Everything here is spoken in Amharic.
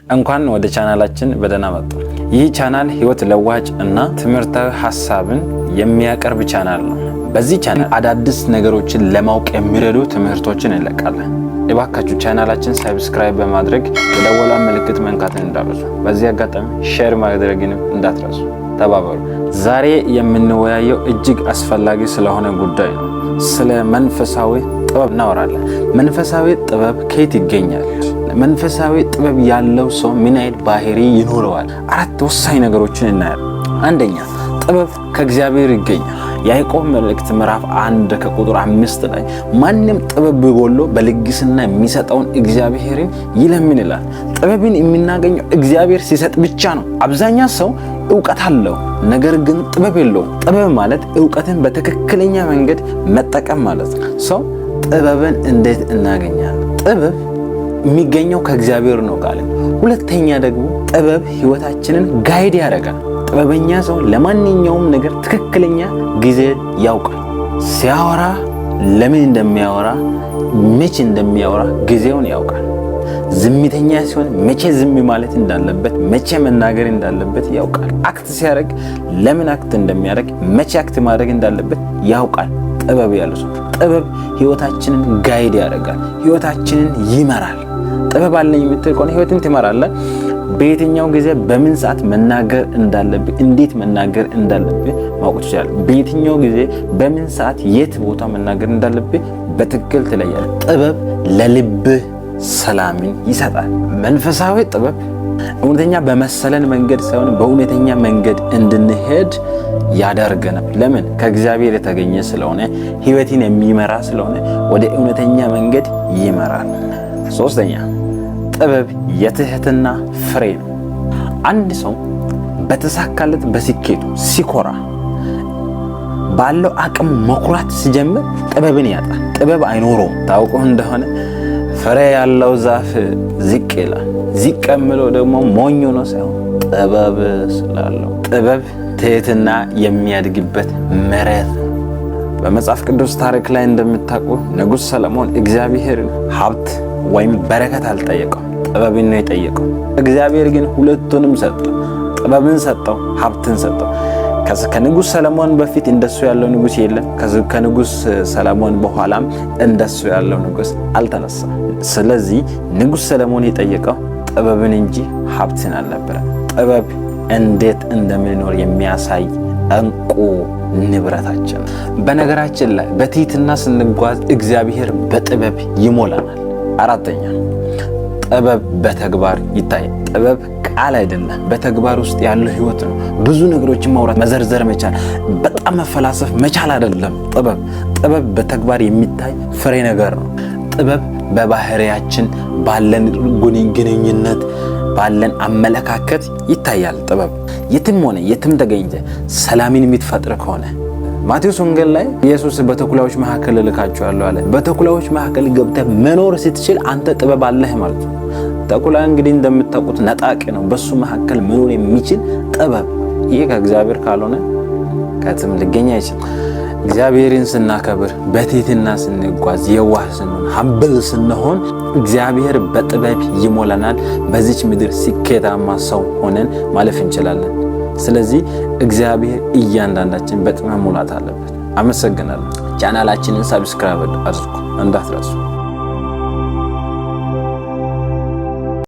እንኳን ወደ ቻናላችን በደህና መጡ። ይህ ቻናል ህይወት ለዋጭ እና ትምህርታዊ ሀሳብን የሚያቀርብ ቻናል ነው። በዚህ ቻናል አዳዲስ ነገሮችን ለማወቅ የሚረዱ ትምህርቶችን እንለቃለን። እባካችሁ ቻናላችን subscribe በማድረግ የደወሏን ምልክት መንካትን እንዳትረሱ። በዚህ አጋጣሚ share ማድረግንም እንዳትረሱ። ተባበሩ። ዛሬ የምንወያየው እጅግ አስፈላጊ ስለሆነ ጉዳይ ነው። ስለ መንፈሳዊ ጥበብ እናወራለን። መንፈሳዊ ጥበብ ከየት ይገኛል? መንፈሳዊ ጥበብ ያለው ሰው ምን አይነት ባህሪ ይኖረዋል? አራት ወሳኝ ነገሮችን እናያለን። አንደኛ፣ ጥበብ ከእግዚአብሔር ይገኛል። ያዕቆብ መልእክት ምዕራፍ 1 ከቁጥር 5 ላይ ማንም ጥበብ ቢጎድለው በልግስና የሚሰጠውን እግዚአብሔርን ይለምን ይላል። ጥበብን የምናገኘው እግዚአብሔር ሲሰጥ ብቻ ነው። አብዛኛው ሰው እውቀት አለው፣ ነገር ግን ጥበብ የለውም። ጥበብ ማለት እውቀትን በትክክለኛ መንገድ መጠቀም ማለት ነው። So ጥበብን እንዴት እናገኛለን? ጥበብ የሚገኘው ከእግዚአብሔር ነው ካልን፣ ሁለተኛ ደግሞ ጥበብ ህይወታችንን guide ያደርጋል። ጥበበኛ ሰው ለማንኛውም ነገር ትክክለኛ ጊዜ ያውቃል። ሲያወራ ለምን እንደሚያወራ፣ መቼ እንደሚያወራ ጊዜውን ያውቃል። ዝምተኛ ሲሆን መቼ ዝም ማለት እንዳለበት፣ መቼ መናገር እንዳለበት ያውቃል። Act ሲያደርግ ለምን act እንደሚያደርግ፣ መቼ act ማድረግ እንዳለበት ያውቃል። ጥበብ ያለው ሰው፣ ጥበብ ህይወታችንን guide ያደርጋል፣ ህይወታችንን ይመራል። ጥበብ አለኝ የምትል ከሆነ ህይወትን ትመራለህ። በየትኛው ጊዜ በምን ሰዓት መናገር እንዳለብህ፣ እንዴት መናገር እንዳለብህ ማወቅ ትችላለህ። በየትኛው ጊዜ፣ በምን ሰዓት፣ የት ቦታ መናገር እንዳለብህ በትክክል ትለያለህ። ጥበብ ለልብህ ሰላምን ይሰጣል። መንፈሳዊ ጥበብ እውነተኛ በመሰለን መንገድ ሳይሆን በእውነተኛ መንገድ እንድንሄድ ያደርገናል። ለምን? ከእግዚአብሔር የተገኘ ስለሆነ፣ ህይወትን የሚመራ ስለሆነ ወደ እውነተኛ መንገድ ይመራል። ሶስተኛ፣ ጥበብ የትህትና ፍሬ ነው። አንድ ሰው በተሳካለት በስኬቱ ሲኮራ፣ ባለው አቅም መኩራት ሲጀምር ጥበብን ያጣል። ጥበብ አይኖረውም። ታውቆ እንደሆነ ፍሬ ያለው ዛፍ ዝቅ ይላል። ዝቅ የሚለው ደግሞ ሞኝ ሆኖ ሳይሆን ጥበብ ስላለው። ጥበብ ትህትና የሚያድግበት መሬት ነው። በመጽሐፍ ቅዱስ ታሪክ ላይ እንደምታውቁ ንጉሥ ሰለሞን እግዚአብሔርን ሀብት ወይም በረከት አልጠየቀው፣ ጥበብን ነው የጠየቀው። እግዚአብሔር ግን ሁለቱንም ሰጠው። ጥበብን ሰጠው፣ ሀብትን ሰጠው። ከንጉሥ ሰለሞን በፊት እንደሱ ያለው ንጉሥ የለም። ከንጉሥ ሰለሞን በኋላም እንደሱ ያለው ንጉሥ አልተነሳም። ስለዚህ ንጉሥ ሰለሞን የጠየቀው ጥበብን እንጂ ሀብትን አልነበረም። ጥበብ እንዴት እንደምንኖር የሚያሳይ እንቁ ንብረታችን። በነገራችን ላይ በትህትና ስንጓዝ እግዚአብሔር በጥበብ ይሞላናል። አራተኛ፣ ጥበብ በተግባር ይታያል። ጥበብ ቃል አይደለም፣ በተግባር ውስጥ ያለው ህይወት ነው። ብዙ ነገሮችን ማውራት፣ መዘርዘር መቻል፣ በጣም መፈላሰፍ መቻል አይደለም። ጥበብ፣ ጥበብ በተግባር የሚታይ ፍሬ ነገር ነው። ጥበብ በባህሪያችን፣ ባለን ግንኙነት፣ ባለን አመለካከት ይታያል። ጥበብ የትም ሆነ የትም ተገኝተህ ሰላምን የምትፈጥር ከሆነ፣ ማቴዎስ ወንጌል ላይ ኢየሱስ በተኩላዎች መካከል እልካችኋለሁ አለ። በተኩላዎች መካከል ገብተህ መኖር ስትችል አንተ ጥበብ አለህ ማለት ነው። ተኩላ እንግዲህ እንደምታውቁት ነጣቂ ነው። በሱ መካከል መኖር የሚችል ጥበብ፣ ይህ ከእግዚአብሔር ካልሆነ ከየትም ሊገኝ አይችልም። እግዚአብሔርን ስናከብር፣ በትህትና ስንጓዝ፣ የዋህ ስንሆን፣ humble ስንሆን እግዚአብሔር በጥበብ ይሞላናል። በዚች ምድር ስኬታማ ሰው ሆነን ማለፍ እንችላለን። ስለዚህ እግዚአብሔር እያንዳንዳችን በጥበብ መሙላት አለበት። አመሰግናለሁ። ቻናላችንን subscribe አድርጉ እንዳትረሱ።